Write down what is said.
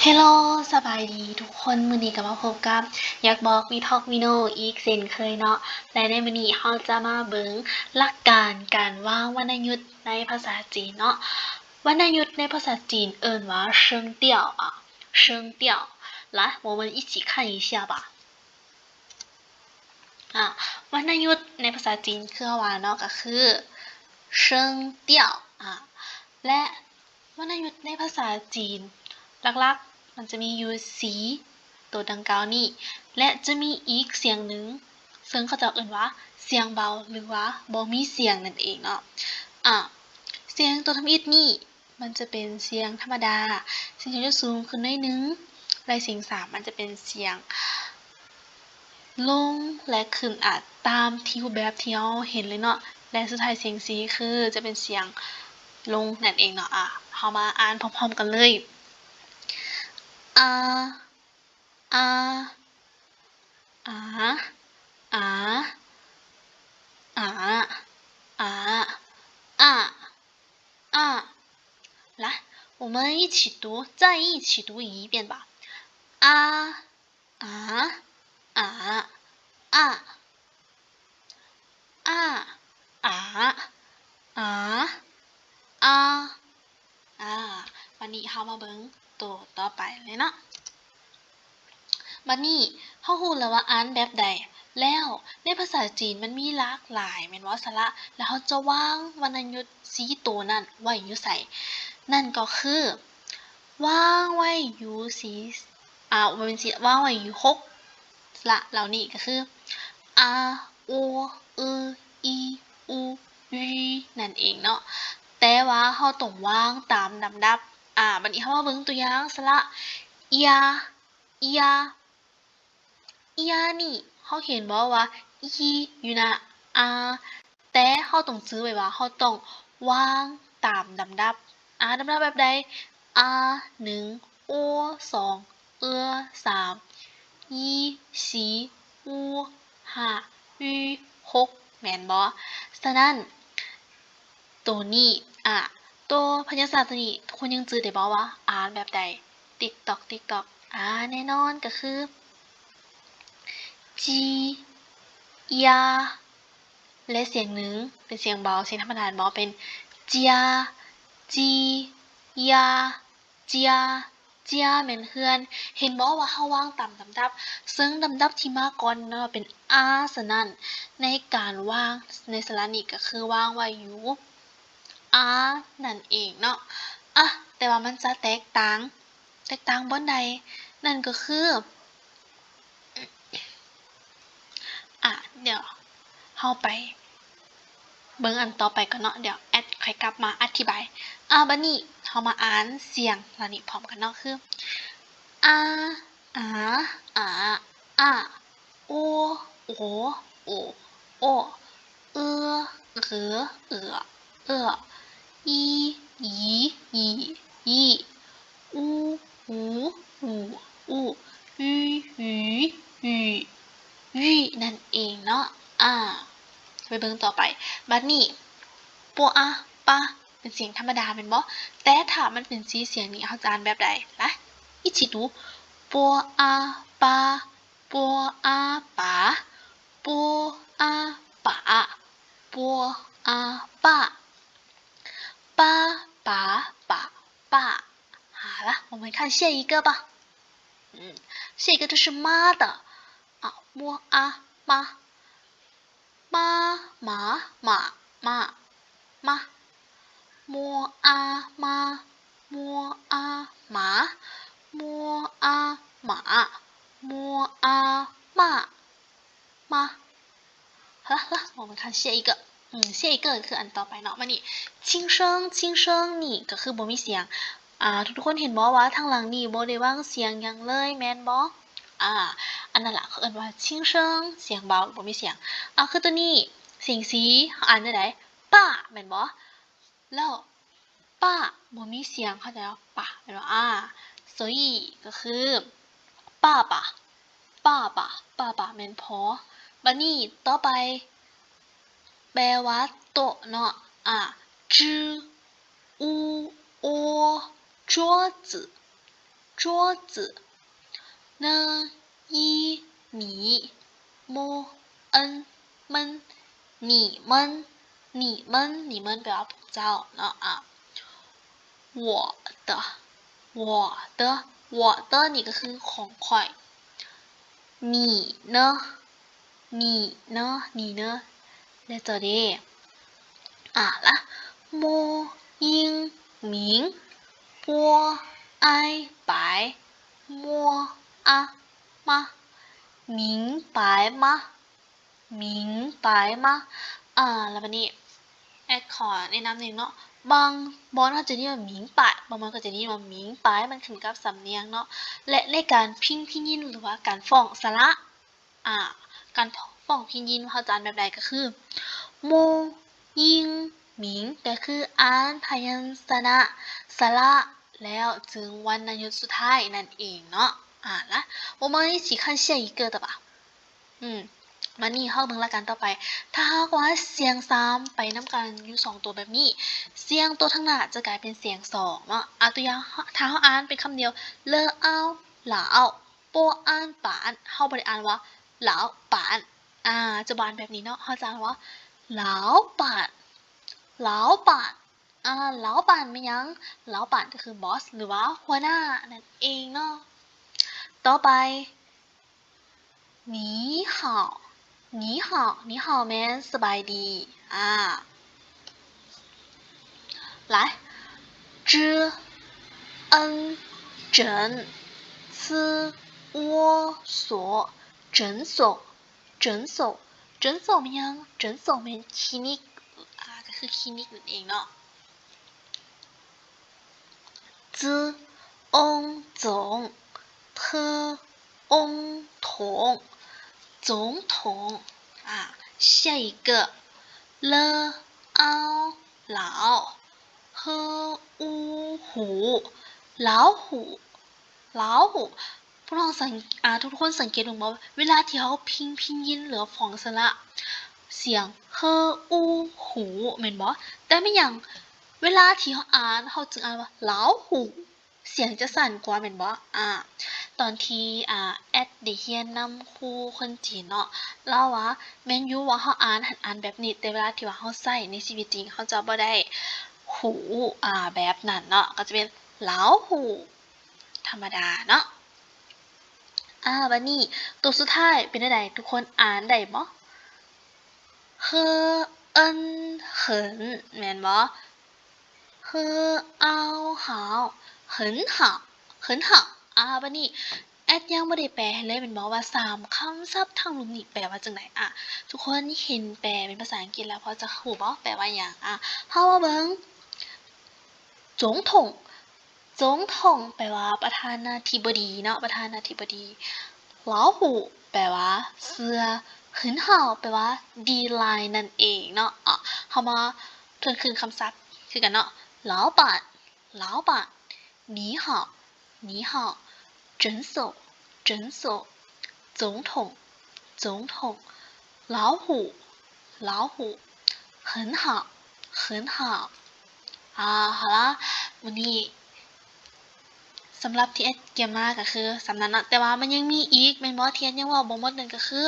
ເຮລໂລ ສະບາຍດີທຸກຄົນ, ມື້ນີ້ກໍມາພົບກັບຢາກບອກ We Talk We Know ອີກເຊັ່ນເຄີຍເນາະ ແລະ ໃນມື້ນີ້ເຮົາຈະມາເບິ່ງຫຼັກການການວາງວັນນະຍຸດໃນພາສາຈີນເນາະ. ວັນນະຍຸດໃນພາສາຈີນເອີ້ນວ່າ 声调 ອະ 声调 ລະ 我们一起看一下吧. ອາ ວັນນະຍຸດໃນພາສາຈີນຄືເຮົາວ່າເນາະ ກໍຄື 声调 ອາ ແລະ ວັນນະຍຸດໃນພາສາຈີນຫຼັກໆ ມັນຈະມີຢູ່ສີ່ໂຕດັ່ງກ່າວນີ້ ແລະ ຈະມີອີກສຽງໜຶ່ງ ເຊິ່ງເຂົາເຈົ້າເອີ້ນວ່າສຽງເບົາ ຫຼືວ່າບໍ່ມີສຽງນັ້ນເອງເນາະ. ອາ ສຽງໂຕທຳອິດນີ້ ມັນຈະເປັນສຽງທຳມະດາ, ສຽງສອງຈະສູງຂຶ້ນໜ້ອຍໜຶ່ງ ແລະ ສຽງສາມມັນຈະເປັນສຽງລົງ ແລະ ຂຶ້ນ ອາ ຕາມທີ່ຮູບແບບທີ່ເຮົາເຫັນເລີຍເນາະ ແລະ ສຸດທ້າຍສຽງສີ່ຄືຈະເປັນສຽງລົງນັ້ນເອງເນາະ. ອາ ເຮົາມາອ່ານພ້ອມໆກັນເລີຍ. ອາ ອາ ອາ ອາ ອາ ອາ ອາ ອາ ລະ 我们一起读 再一起读一遍吧. ອາ ອາ ອາ ອາ ອາ ອາ ອາ ອາ ອາ ບາດນີ້ເຮົາມາເບິ່ງໂຕຕໍ່ໄປເລີຍເນາະ. ບາດນີ້ເຮົາຮູ້ແລ້ວວ່າອ່ານແບບໃດ ແລ້ວໃນພາສາຈີນມັນມີຫຼາກຫຼາຍແມ່ນບໍ່ ສະຫຼະ ແລ້ວເຮົາຈະວາງວັນນະຍຸດສີ່ໂຕນັ້ນໄວ້ຢູ່ໃສ? ນັ້ນກໍຄື ວາງໄວ້ຢູ່ສີ່ ອາ ບໍ່ແມ່ນສີ່ ວາງໄວ້ຢູ່ຫົກສະຫຼະເຫຼົ່ານີ້ກໍຄື ອາ ໂອ ເອີ ອີ ອູ ວີ ນັ້ນເອງເນາະ. ແຕ່ວ່າເຮົາຕ້ອງວາງຕາມລຳດັບ. ອາ ບາດນີ້ເຮົາມາເບິ່ງຕົວຢ່າງສະຫຼະ ອຽ ອຽ ອຽ ນີ້ ເຮົາເຫັນບໍ່ວ່າ ອີ ຢູ່ໜ້າ ອາ ແຕ່ເຮົາຕ້ອງຈື່ໄວ້ວ່າເຮົາຕ້ອງວາງຕາມລຳດັບ. ອາ ລຳດັບແບບໃດ? ອາ ໜຶ່ງ, ໂອ ສອງ, ເອີ ສາມ, ອີ ສີ່, ອູ ຫ້າ, ວີ ຫົກ ແມ່ນບໍ່? ສະນັ້ນ ໂຕນີ້ ອາ ໂຕພະຍັນຊະນະໂຕນີ້ ທຸກຄົນຍັງຈື່ໄດ້ບໍ່ວ່າອ່ານແບບໃດ? ຕິກຕອກ ຕິກຕອກ ອາ ແນ່ນອນກໍຄື ຈີ ຢາ ແລະ ສຽງໜຶ່ງເປັນສຽງເບົາ ສຽງທຳມະດາແມ່ນບໍ່? ເປັນ ຈຽ ຈີ ຢາ ເຈຍ ເຈຍ ແມ່ນເຮືອນ. ເຫັນບໍ່ວ່າເຮົາວາງຕາມລຳດັບ ເຊິ່ງລຳດັບທີ່ມາກ່ອນເນາະ ເປັນ ອາ ສະນັ້ນ ໃນການວາງໃນສະຫຼະນີ້ກໍຄືວາງໄວ້ຢູ່ ອາ ນັ້ນເອງເນາະ. ອະ ແຕ່ວ່າມັນຈະແຕກຕ່າງ ແຕກຕ່າງບ່ອນໃດ? ນັ້ນກໍຄື ອະ ດຽວເຮົາໄປເບິ່ງອັນຕໍ່ໄປກ່ອນເນາະ ດຽວແອັດຄ່ອຍກັບມາອະທິບາຍ. ອາ ບາດນີ້ເຮົາມາອ່ານສຽງເຫຼົ່ານີ້ພ້ອມກັນເນາະ ຄື ອາ ອາ ອາ ອາ ໂອ ໂອ ໂອ ໂອ ເອີ ເອີ ເອີ ເອີ ອີ ອີ ອີ ອີ ອູ ອູ ອູ ອູ ວີ ວີ ວີ ວີ ນັ້ນເອງເນາະ. ອາ ໄປເບິ່ງຕໍ່ໄປ. ບາດນີ້ ປົວ ອາ ປາ ເປັນສຽງທຳມະດາແມ່ນບໍ່? ແຕ່ຖ້າມັນເປັນສີ່ສຽງນີ້ ເຮົາຈະອ່ານແບບໃດ? ລະ ອີກທີດູ ປົວ ອາ ປາ ປົວ ອາ ປາ ປົວ ອາ ປາ ປົວ ອາ ປາ ປາ ປາ ປາ ປາ. 好了，我们看下一个吧。嗯，下一个就是妈的。啊，摸啊，妈。 ມ້າ ໝາ ໝ້າ ມ້າ ມ້າ ມົວ ອາ ມາ ມົວ ອາ ໝາ ມົວ ອາ ໝາ ມົວ ອາ ມ້າ ມ້າ. 好了，好了，我们看下一个。嗯，下一个 ຄືອັນຕໍ່ໄປເນາະ. ບາດນີ້ 轻声 轻声 ນີ້ກໍຄືບໍ່ມີສຽງ. ອ່າ ທຸກໆຄົນເຫັນບໍ່ວ່າທາງຫຼັງນີ້ບໍ່ໄດ້ວາງສຽງຫຍັງເລີຍແມ່ນບໍ່? ອ່າ ອັນນັ້ນລະ ເຂົາເອີ້ນວ່າ ຊິງເຊີງ ສຽງເບົາ ບໍ່ມີສຽງ. ອ່າ ຄືໂຕນີ້ ສຽງຊີ ເຮົາອ່ານແນວໃດ? ປາ ແມ່ນບໍ່? ແລ້ວ ປາ ບໍ່ມີສຽງ ເຂົ້າໃຈບໍ່? ປາ ແມ່ນບໍ່? ອາ 所以 ກໍຄື ປາປາ ປາປາ ປາປາ ແມ່ນພໍ. ບາດນີ້ ຕໍ່ໄປ ແປວ່າໂຕະເນາະ. ອາ ຈື່ ອູ ໂອ 桌子 桌桌子。呢 อี หมี โม เอิ้น มัน หนีมัน หนีมัน หนีมัน แปลว่าพวกเจ้าเนาะ อ่า 我的 我的 我的 นี่ก็คือของข้อย หนีเนาะ หนีเนาะ หนีเนาะ แล้วต่อเด้ อ่าละ โม ยิง หมิง ปัว อ้าย ปาย มัว อะ มา หมิง ปาย มา หมิง ปาย มา อ่า แล้วบัดนี้ แอดขอแนะนำนิดนึงเนาะ บางบ่อนเฮาจะได้ยินว่า หมิง ปาย บางบ่อนก็จะได้ยินว่า หมิง ปาย มันขึ้นกับสำเนียงเนาะ และในการพิงพินยิน หรือว่าการฟ้องสระ อ่า การฟ้องพินยิน เฮาจะอ่านแบบใดก็คือ โม ยิง หมิง ก็คืออ่านพยัญชนะสระ แล้วจึงวรรณยุกต์สุดท้ายนั่นเองเนาะ อ่า ละ 我们一起看下一个的吧 อืม บัดนี้เฮาเบิ่งรายการต่อไป ถ้าหากว่าเสียงสามไปนำกันอยู่สองตัวแบบนี้ เสียงตัวทางหน้าจะกลายเป็นเสียงสองเนาะ อ่า ตัวอย่าง ถ้าเฮาอ่านเป็นคำเดียว เลอเอา หลาว โปอ่าน ปาน เฮาบ่ได้อ่านว่า หลาวปาน อ่า จะบ่อ่านแบบนี้เนาะ เฮาจะอ่านว่า หลาวปาน หลาวปาน อ่า หลาวปานแม่นหยัง หลาวปานก็คือบอส หรือว่าหัวหน้านั่นเองเนาะ ต่อไป 你好 你好 你好 แม่นสบายดี อ่า 来 知恩诊 ซื่อ 窝所 诊所 诊所 诊所 แม่นหยัง 诊所 แม่นคลินิก อ่า ก็คือคลินิกนั่นเองเนาะ 资翁总 เธอ องถง 总统 อ่า 下一个 เลอเอา หลาว เฮออูหู หลาวหู หลาวหู พวกน้องสัง อ่า ทุกๆคนสังเกตเบิ่งบ่ เวลาที่เฮาพิงพินยิน หรือว่าฟ้องสระ เสียง เฮออูหู แม่นบ่ แต่แม่นหยัง เวลาที่เฮาอ่าน เฮาจึงอ่านว่า หลาวหู เสียงจะสั้นกว่าแม่นบ่ อ่า ตอนที่ อ่า แอดได้เรียนนำครูคนจีนเนาะ ลาวว่า แม่นอยู่ว่าเฮาอ่าน หั้นอ่านแบบนี้ แต่เวลาที่ว่าเฮาใช้ในชีวิตจริง เฮาจะบ่ได้หู อ่า แบบนั้นเนาะ ก็จะเป็น หลาวหู ธรรมดาเนาะ อ่า บัดนี้ ตัวสุดท้ายเป็นจั่งใด ทุกคนอ่านได้บ่ เฮอเอิ้นเหิน แม่นบ่ เฮอเอาหาว เหินหาว เหินหาว อ่า บัดนี้ แอดยังบ่ได้แปลให้เลยแม่นบ่ ว่าสามคำศัพท์ทั้งหมดนี้แปลว่าจั่งใด อ่ะ ทุกคนเห็นแปลเป็นภาษาอังกฤษแล้วพอจะรู้บ่ แปลว่าหยัง อ่ะ เฮามาเบิ่ง 总统 总统 แปลว่าประธานาธิบดีเนาะ ประธานาธิบดี 老虎 แปลว่าเสือ 很好 แปลว่าดีหลายนั่นเองเนาะ อ่ะ เฮามาทวนคืนคำศัพท์คือกันเนาะ 老板 老板 你好 你好 诊所 诊所 总统 总统 老虎 老虎 很好 很好 อ่า เอาละ มื้อนี้ สำหรับที่แอดเตรียมมาก็คือส่ำนั้นเนาะ แต่ว่ามันยังมีอีกแม่นบ่ ที่แอดยังเว้าบ่หมดนั่นก็คือ